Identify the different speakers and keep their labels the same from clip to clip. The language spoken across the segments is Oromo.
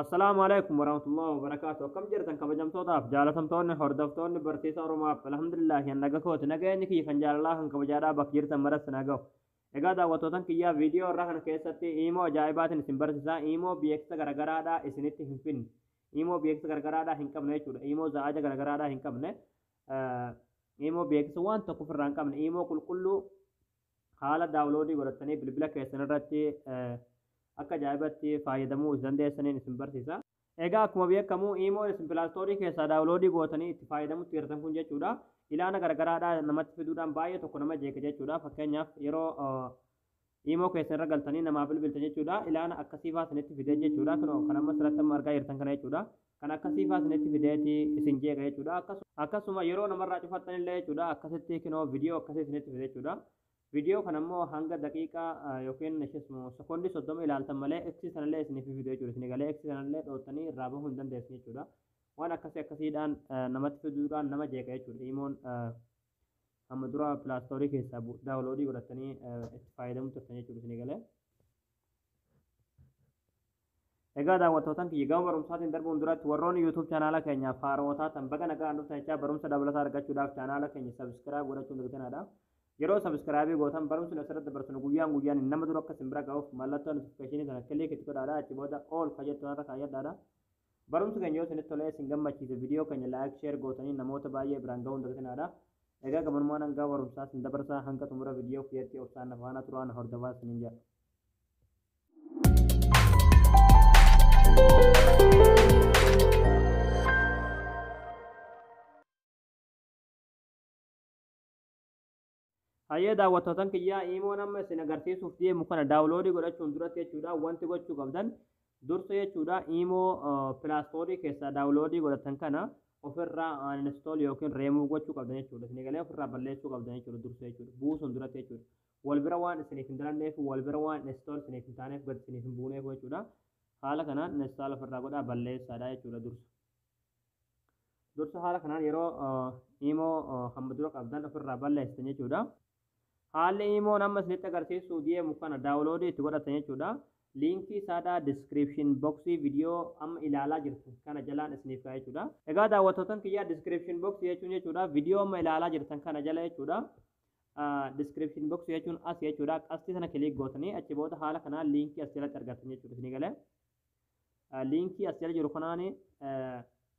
Speaker 1: Assalaamu alaikum warahmatullahi wabarakaatu. Akkam jirtan kabajamtootaaf jaalatamtoonni hordoftoonni barsiisa Oromaaf? Alhamdulillah, naga kooti. Nageenyi kiyya kan jaalalaa kan kabajaadhaa bakka jirtan maratti na gahu. Egaa daawwattootan kiyyaa, viidiyoo irraa kana keessatti iimoo ajaa'ibaatiin isin barsiisa. Iimoo beeksisa garagaraadhaa isinitti hin finne. Iimoo beeksisa garagaraadhaa hin qabne jechuudha. Iimoo za'aaja garagaraadhaa hin qabne. Iimoo beeksisa waan tokko ofirraa hin qabne. Iimoo qulqulluu haala download godhatanii bilbila keessan irratti akka ajaa'ibatti fayyadamuu dandeessaniin isin barsiisa. Egaa akkuma beekamu iimoon isin Play Store keessaa download gootanii itti fayyadamutti jirtan kun jechuudha. Ilaana garagaraadhaa namatti fiduudhaan baay'ee tokko nama jeeqa jechuudha. Fakkeenyaaf, yeroo iimoo keessan irra galtanii namaa bilbiltan jechuudha. Ilaana akkasii fa'aa isinitti fidee jechuudha. Kunoo kan amma asirratti amma argaa jirtan kana jechuudha. Kan akkasii fa'aa isinitti fideeti isin jeeqa jechuudha. Akkasuma yeroo namarraa cufattanillee jechuudha. Akkasitti kinoo viidiyoo akkasii isinitti fide jechuudha. Viidiyoo kana immoo hanga daqiiqaa yookiin sekoondii 30 ilaaltan malee eksi sanallee isiniif fidu jechuudha. Isin galee eksi sanallee dhoottanii irraa bahuu hin dandeessan jechuudha. Waan akkasii akkasiidhaan namatti fiduudhaan nama jeeqa jechuudha. Iimoon amma dura Play Store keessaa download godhatanii itti fayyadamuu turtan jechuudha isin galee. Egaa daawwattootaan kiyya, gama barumsaatiin darbuun duratti warroonni YouTube chaanaala keenyaaf haarawaa taatan baga nagaan dhuftan jechaa, barumsa dabalataa argachuudhaaf chaanaala keenya subscribe godhachuun dagatinaa. Yeroo subscribe gootan barumsi nu asirratti dabarsinu guyyaan guyyaan nama dura akka isin bira ga'uuf mallattoo notification sana click itti godhaadha. Achi booda all ka jettu irra kaayyadhaadha. Barumsi keenya yoo isinitti tolee isin gammachiise, viidiyoo keenya like, share gootanii namoota baay'ee biraan ga'uun dagatinaadha. Egaa gabanumaan hanga barumsaa isin dabarsaa, hanga xumura viidiyoo kiyyatti obsaan na faana turaan hordofaa isiniin jedha. Hayyee daawwattootan kiyyaa, iimoon amma isin agarsiisuuf deemu kana download godhachuun duratti jechuudha, wanti gochuu qabdan dursa jechuudha, iimoo Play Store keessaa download godhatan kana ofirraa uninstall yookiin reemuu gochuu qabdan jechuudha. Isin galee ofirraa balleessuu qabdan jechuudha dursa jechuudha, buusuun duratti jechuudha. Wal bira waan isiniif hin dalanneef, wal bira waan install isiniif hin taaneef, gad isiniif hin buuneef jechuudha. Haala kanaan install ofirraa godhaa balleessaadha jechuudha dursa. Dursa haala kanaan yeroo iimoo hamma dura qabdan ofirraa balleessitan jechuudha. Haalli iimoon amma isinitti agarsiisuu deemu kana download itti godhatan jechuudha. Liinkii isaadhaa description box viidiyoo amma ilaalaa jirtan kana jalaan isiniif kaa'e jechuudha. Egaa daawwattootan kiyyaa, description box jechuun jechuudha, viidiyoo amma ilaalaa jirtan kana jala jechuudha. Description box jechuun as jechuudha. Qastii sana click gootanii achi booda haala kanaan liinkii as jalatti argattan jechuudha. Isinii galee liinkii as jala jiru kanaan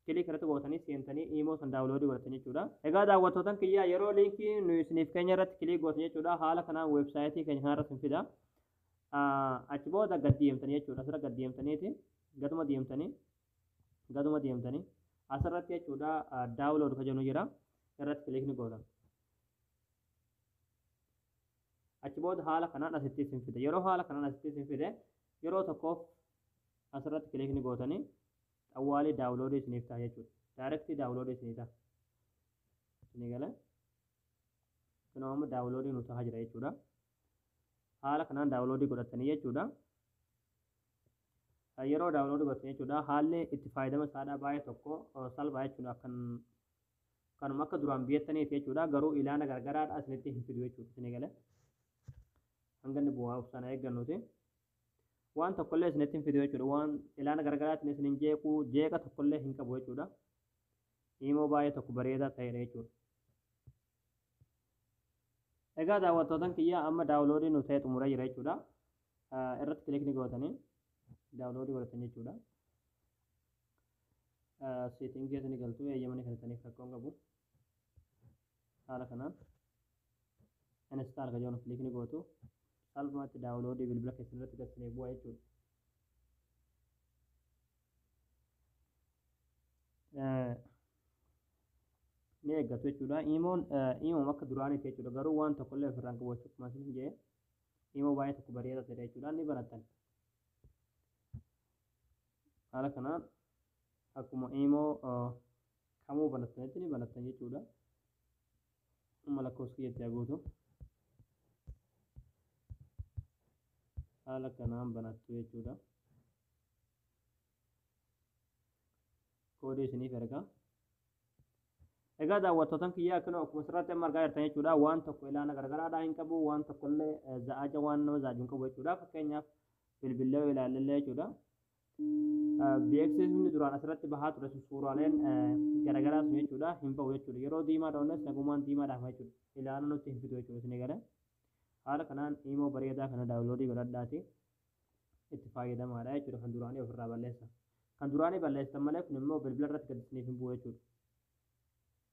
Speaker 1: click irratti gootanii seentanii iimoo san download godhatan jechuudha. Egaa daawwattootan kiyyaa, yeroo liinkii nu isiniif keenya irratti click gootan jechuudha, haala kanaan website keenya kanarra isin fida. Achi booda gad deemtanii jechuudha. Asirra gad deemtaniiti gaduma deemtanii gaduma deemtanii asirratti jechuudha, download ka jennu jira, irratti click ni gootan. Achi booda haala kanaan asitti isin fide. Yeroo haala kanaan asitti isin fide, yeroo tokkoof asirratti click ni gootanii xawwaalii download isiniif ta'a jechuudha. Direct download isinii ta'a. Isinii galee kunoo amma download nu ta'a jira jechuudha. Haala kanaan download godhatanii jechuudha. Yeroo download godhatanii jechuudha, haalli itti fayyadama isaadhaa baay'ee tokko salphaa jechuudha. Kan kanuma akka duraan biyyataniiti jechuudha. Garuu ilaana garagaraadha isinitti hin fidu jechuudha. Isinii galee hanga inni bu'aa obsaan eeggannuti. Waan tokkollee isinitti hin fidu jechuudha. Waan ilaana garagaraatiin isin hin jeequ, jeeqa tokkollee hin qabu jechuudha. Iimoo baay'ee tokko bareedaa ta'edha jechuudha. Egaa daawwattootan kiyyaa, amma download nu ta'e xumuree jira jechuudha. Irratti click ni gootanii download godhatan jechuudha. Setting keessa ni galtu, eeyyamanii kan rakkoon qabu. Haala kanaan install ka jedhamu click ni gootu. Salphumatti download bilbila keessan irratti galchanii bu'aa jechuudha. Ni eeggatu jechuudha. Iimoon iimoon akka duraaniiti jechuudha. Garuu waan tokkollee ofirraan qabu jechuudha. Akkuma isin jedhe iimoo baay'ee tokko bareedaa ta'edha jechuudha. Ni banattan. Haala kanaan akkuma iimoo kamuu banattanitti ni banattan jechuudha. Amma lakkoofsa kiyyatti haa guutu. Haala kanaan banattu jechuudha. Koodii isiniif erga. Egaa daawwattootan kiyyaa, akkuma akkuma asirratti amma argaa jirtan jechuudha, waan tokko ilaana garagaraadhaa hin qabu, waan tokkollee za'aja waan nama zaaju hin qabu jechuudha. Fakkeenyaaf, bilbilee yoo ilaallee jechuudha. Beeksisni duraan asirratti bahaa ture sun, suuraaleen garaagaraa sun jechuudha, hin bahu jechuudha. Yeroo diimaa dha'uunis nagumaan diimaa dhaama jechuudha. Ilaana nutti hin fidu jechuudha isin eegale. Haala kanaan imoo bareedaa kana download godhadhaati itti fayyadamaadha jechuudha. Kan duraanii ofirraa balleessa. Kan duraanii balleessitan malee kun immoo bilbila irratti gadi isiniif hin bu'u jechuudha.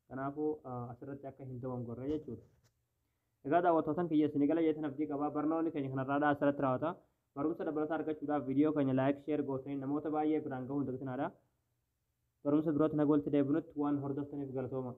Speaker 1: Kanaafuu asirratti akka hin dogongorre jechuudha. Egaa daawwattootan kiyya, isin gala jeetan abdii qabaa. Barnoonni keenya kanarraadhaa asirratti raawwata. Barumsa dabalataa argachuudhaaf viidiyoo keenya like, share gootanii namoota baay'ee biraan gahuu hin dagatinaa. Barumsa birootti naga walitti deebinutti waan hordoftaniif galatooma.